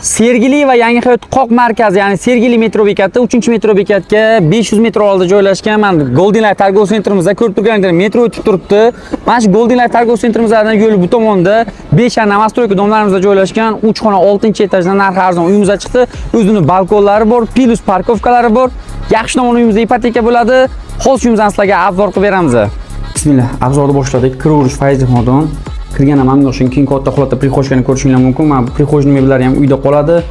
Sergeli va Yangi Hayot qoq markazi, ya'ni Sergeli metro bekati, 3-metro bekatga 500 metr oldida joylashgan. Mana Golden Life торговый центр imizda ko'rib turganingizdek metro o'tib turibdi. Mana shu Golden Life торговый центр imizdan yo'li bu tomonda 5 новостройка дом larimizda joylashgan 3 xona 6-etajdan narxi arzon uyimizda chiqdi. O'zini balkonlari bor, плюс парковка lari bor. Yaxshi tomoni, uyimizda ipoteka bo'ladi. Hozir uyimizni sizlarga обзор qilib beramiz. Bismillah, обзор ni boshladik. Kiraverish fayzli xonadon. Kirgan ham mana shunga keng katta holatda прихожка ni ko'rishinglar mumkin. Mana bu прихожный mebellari ham uyda qoladi.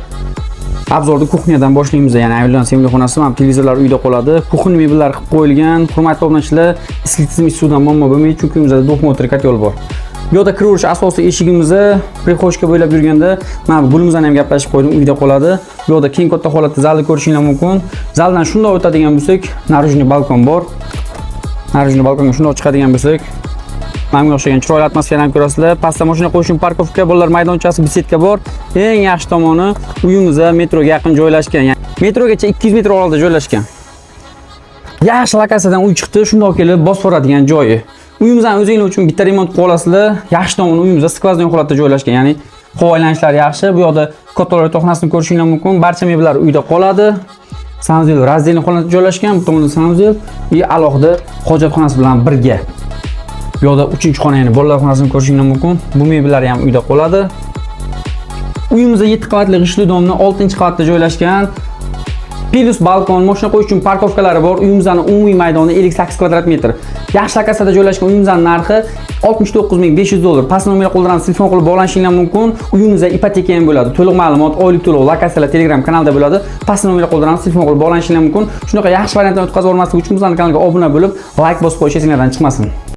Обзор ni кухня dan boshlaymiz, ya'ni ayollar sevimli xonasi, mana televizorlar uyda qoladi. Кухня mebellari qilib qo'yilgan. Hurmatli obunachilar, issiqlik tizimi suvdan muammo bo'lmaydi, chunki uyimizda двухмоторный котёл bor. Bu yoqda kiraverish asosiy eshigimizni прихожка bo'ylab yurganda mana bu gulimizni ham gaplashib qo'ydim, uyda qoladi. Bu yoqda keng katta holatda zalni ko'rishinglar mumkin. Zaldan shundoq o'tadigan bo'lsak, наружный balkon bor. Наружный balkonga shundoq chiqadigan bo'lsak, mana bunga o'xshagan chiroyli atmosferani ko'rasizlar. Pastda mashina qo'yish uchun парковка, bolalar maydonchasi, беседка bor. Eng yaxshi tomoni, uyimiz metroga yaqin joylashgan. Ya'ni metrogacha 200 metr orada joylashgan. Yaxshi lokatsiyadan uy chiqdi, shundoq kelib bosib boradigan joyi. Uyimizni o'zinglar uchun bitta remont qilib olasizlar. Yaxshi tomoni, uyimizda сквозной holatda joylashgan, ya'ni havo aylanishlari yaxshi. Bu yoqda kattalar yotoqxonasini ko'rishinglar mumkin. Barcha mebellar uyda qoladi. Санузел раздельный holatda joylashgan, bu tomonda санузел и alohida hojatxonasi bilan birga. Bu yoqda 3-xona, ya'ni bolalar xonasini ko'rishinglar mumkin. Bu mebellar ham uyda qoladi. Uyimizda 7 qavatli g'ishtli дом ni 6-qavatda joylashgan. Плюс balkon, mashina qo'yish uchun парковка lari bor. Uyimizning umumiy maydoni 58 kvadrat metr. Yaxshi lokatsiyada joylashgan uyimizning narxi 69 500 dollar. Past nomerga qo'ldiramiz, telefon qilib bog'lanishinglar mumkin. Uyimizda ipoteka ham bo'ladi. To'liq ma'lumot, oylik to'lov, lokatsiyalar Telegram kanalida bo'ladi. Past nomerga qo'ldiramiz, telefon qilib bog'lanishinglar mumkin. Shunaqa yaxshi variantlarni o'tkazib olmaslik uchun bizning kanalga obuna bo'lib, layk bosib qo'yish esinglardan chiqmasin.